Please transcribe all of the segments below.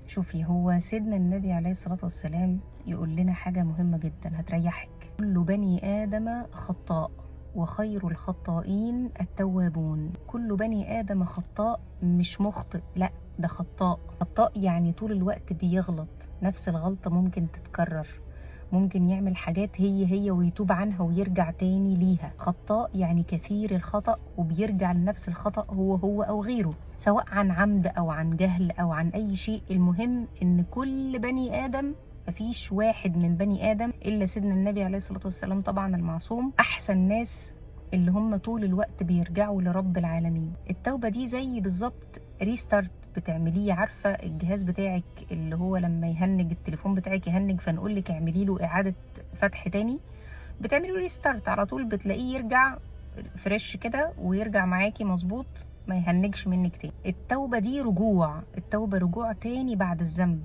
شوفي، هو سيدنا النبي عليه الصلاة والسلام يقول لنا حاجة مهمة جدا هتريحك: كل بني آدم خطاء وخير الخطائين التوابون. كل بني آدم خطاء، مش مخطئ، لا ده خطاء. خطاء يعني طول الوقت بيغلط، نفس الغلطة ممكن تتكرر، ممكن يعمل حاجات هي هي ويتوب عنها ويرجع تاني ليها. خطاء يعني كثير الخطأ وبيرجع لنفس الخطأ هو هو أو غيره، سواء عن عمد أو عن جهل أو عن أي شيء. المهم إن كل بني آدم، مفيش واحد من بني آدم إلا سيدنا النبي عليه الصلاة والسلام طبعا المعصوم، أحسن ناس اللي هم طول الوقت بيرجعوا لرب العالمين. التوبة دي زي بالظبط restart بتعمليه، عارفة الجهاز بتاعك اللي هو لما يهنج، التليفون بتاعك يهنج، فنقول لك اعملي له إعادة فتح تاني، بتعملي له restart على طول، بتلاقيه يرجع fresh كده ويرجع معاكي مظبوط، ما يهنجش منك تاني. التوبة دي رجوع، التوبة رجوع تاني بعد الذنب.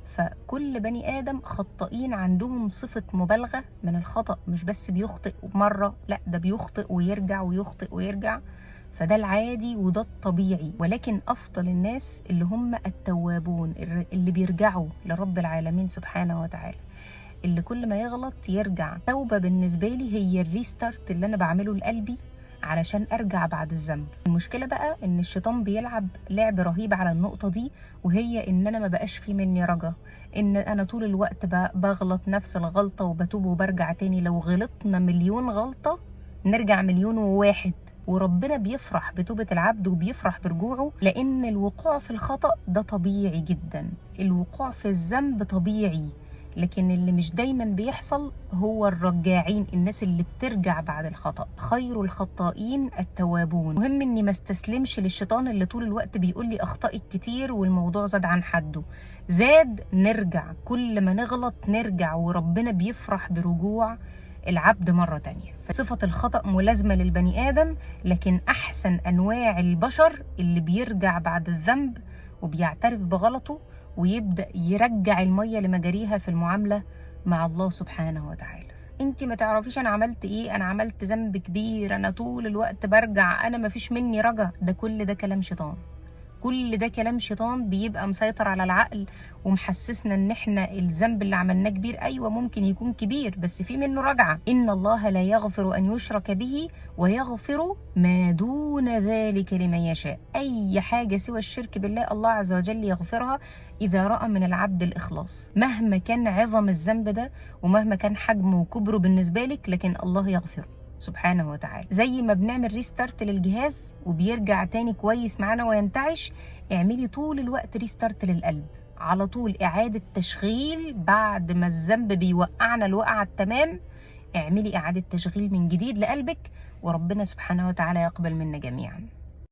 فكل بني آدم خطائين، عندهم صفة مبالغة من الخطأ، مش بس بيخطئ مرة، لا ده بيخطئ ويرجع ويخطئ ويرجع، فده العادي وده الطبيعي. ولكن أفضل الناس اللي هم التوابون، اللي بيرجعوا لرب العالمين سبحانه وتعالى، اللي كل ما يغلط يرجع. التوبة بالنسبة لي هي ال restart اللي أنا بعمله لقلبي علشان أرجع بعد الذنب. المشكلة بقى إن الشيطان بيلعب لعب رهيب على النقطة دي، وهي إن أنا ما بقاش في مني رجا، إن أنا طول الوقت بغلط نفس الغلطة وبتوب وبرجع تاني. لو غلطنا مليون غلطة نرجع مليون وواحد، وربنا بيفرح بتوبة العبد وبيفرح برجوعه، لأن الوقوع في الخطأ ده طبيعي جدا، الوقوع في الذنب طبيعي، لكن اللي مش دايما بيحصل هو الرجاعين، الناس اللي بترجع بعد الخطأ. خير الخطائين التوابون. مهم اني ما استسلمش للشيطان اللي طول الوقت بيقول لي اخطائك كتير والموضوع زاد عن حده، زاد نرجع، كل ما نغلط نرجع، وربنا بيفرح برجوع العبد مرة تانية. فصفة الخطأ ملازمة للبني آدم، لكن أحسن أنواع البشر اللي بيرجع بعد الذنب وبيعترف بغلطه ويبدأ يرجع المية لمجاريها في المعاملة مع الله سبحانه وتعالى. انت ما تعرفيش انا عملت ايه، انا عملت ذنب كبير، انا طول الوقت برجع، انا ما فيش مني رجا. ده كل ده كلام شيطان، كل ده كلام شيطان بيبقى مسيطر على العقل ومحسسنا ان احنا الذنب اللي عملناه كبير. ايوه ممكن يكون كبير بس في منه رجعة. ان الله لا يغفر ان يشرك به ويغفر ما دون ذلك لمن يشاء. اي حاجة سوى الشرك بالله الله عز وجل يغفرها اذا رأى من العبد الاخلاص، مهما كان عظم الذنب ده ومهما كان حجمه وكبره بالنسبة لك، لكن الله يغفره سبحانه وتعالى. زي ما بنعمل restart للجهاز وبيرجع تاني كويس معانا وينتعش، اعملي طول الوقت restart للقلب على طول، إعادة تشغيل بعد ما الذنب بيوقعنا الوقعة التمام، اعملي إعادة تشغيل من جديد لقلبك، وربنا سبحانه وتعالى يقبل منا جميعا.